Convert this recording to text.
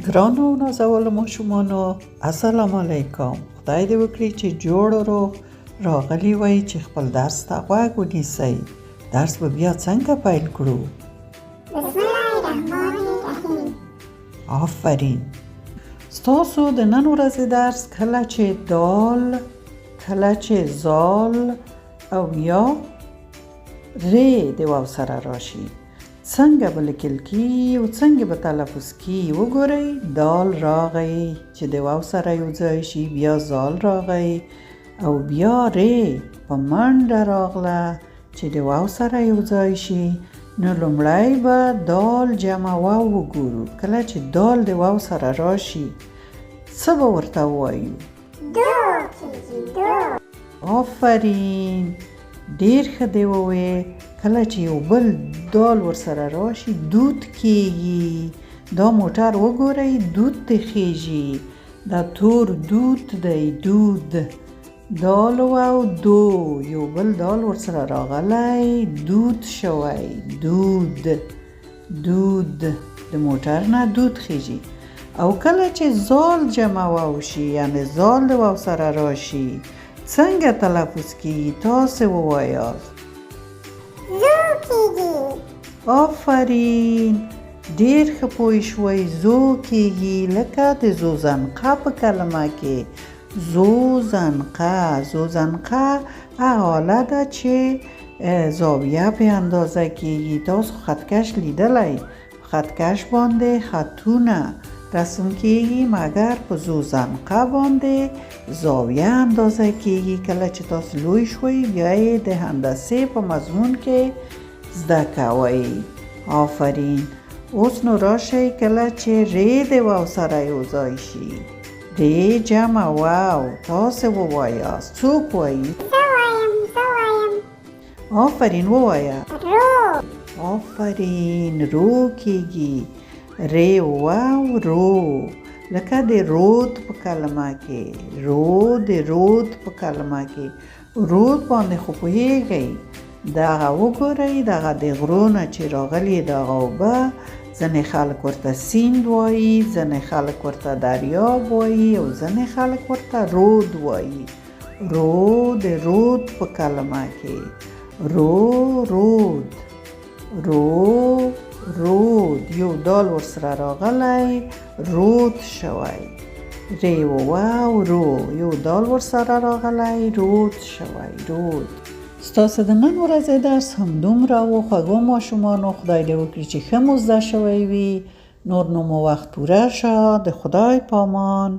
ګرانو نازولو ماشومانو، السلام علیکم. خدای دې وکړي چې جوړ او روغ راغلي وئ چې خپل درس ته غوږ ونیسئ. درس به بیا څنګه پیل کړو؟ بسم الله الرحمن الرحیم. آفرین. ستاسو د نن ورځې درس کله چې دال، کله چې زال او یا ری د واو سره راشي، څنګه به لیکل کیږي او څنګه به تلفظ کیږي. وګورئ، دال راغی چې د واو سره یو ځای شي، بیا زال راغی او بیا ری په منډه راغله چې د واو سره یو ځای شي. نو لومړی به دال جمع واو وګورو. کله چې دال د واو سره راشي، څه به ورته ووایو؟ دو کیږي، دو. آفرین، ډیر ښه دی ووی. کله چې یو بل دال ورسره راشي، دود کیږي. دا موټر وګورئ، دود ته خیژي. دا تور دود دی، دود. دال او دو، یو بل دال ورسره راغلی، دود شوی، دود. دود، د موټر نه دود خیژي. او کله چې زال جمع واو شي، یعنی زال د واو سره راشي، څنګه تلفظ کیږي؟ تاسې ووایاست. زو کیږي. آفرین، ډیر ښه پوه شوئ. زو کیږي، لکه د زوزنقه په کلمه کې. زوزنقه، زوزنقه هغه آله ده چې زاویه په اندازه کیږي. تاسو خطکش لیدلی؟ په خطکش باندې خطونه رسم کیږي، مګر په زوزنقه باندې زاویه اندازه کیږي. کله چې تاسو لوی شوئ، بیا یې د هندسې په مضمون کې زده کوئ. آفرین. اوس نو راشئ، کله چې ری د واو سره یو ځای شي، ری جمع واو، تاسو ووایاست. څوک وایي؟ زه وایم، زه وایم. آفرین، ووایه. رو. آفرین، رو کیږي. ری واو رو، لکه د رود په کلمه کې. رو، د رود په کلمه کې. رود باندې خو پوهیږئ؟ دغه وګورئ، دغه د غرو نه چې راغلي دغه اوبه، ځینې خلک ورته سیند وایي، ځینې خلک ورته دریاب وایي او ځینې خلک ورته رود وایي. رو، د رود په کلمه کې. رو، رود، رو، رود. یو دال ورسره راغلی، رود شوی. ری واو رو، یو دال ورسره راغلی، رود شوی، رود. ستاسو د نن ورځې درس هم دومره و. خوږو ماشومانو، خدای دې وکړي چې ښه مو زده شوی وي. نور نو مو وخت پوره شه. د خدای پامان.